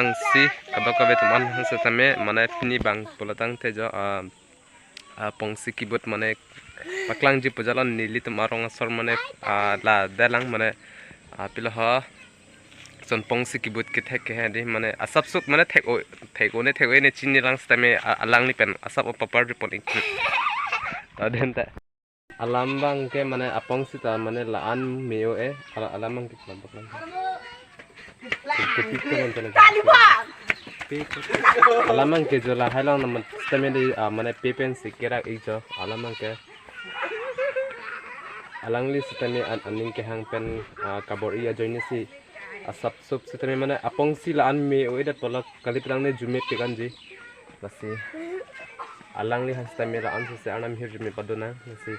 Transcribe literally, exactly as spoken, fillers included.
Angsi, kadokave atum an setame, mane pini bang pulo tangte jo, ah, apongsi kibut mane paklangji pu jalo nelitum arong asor mane, ah, la dalang mane, ah, pilo ho. Son pongsi kibut kethek ke he di mane asap sup mane thek-o, thek-o ne thek-o ne chinilang setame, ah, alangli pen asap o papar ripon ikut. Aden ta. Alam abang ke mane apongsi ta mane la-an me-o e, ala-, alam abang ke kelabak lang. Kopi ko nonton lagi. Alam abang ke jo lahai lang naman setame di, ah, mane pe pensi kerak ik jo alam abang ke. Alangli setame an aning kehang pen, ah, kabor-i ajoine si asap sup setame mane apongsi la-an me-o-edet pulo kali pelang ne jume pekanji. Lasi alangli han setame la-an si se arnam hirjume padonang. Lasi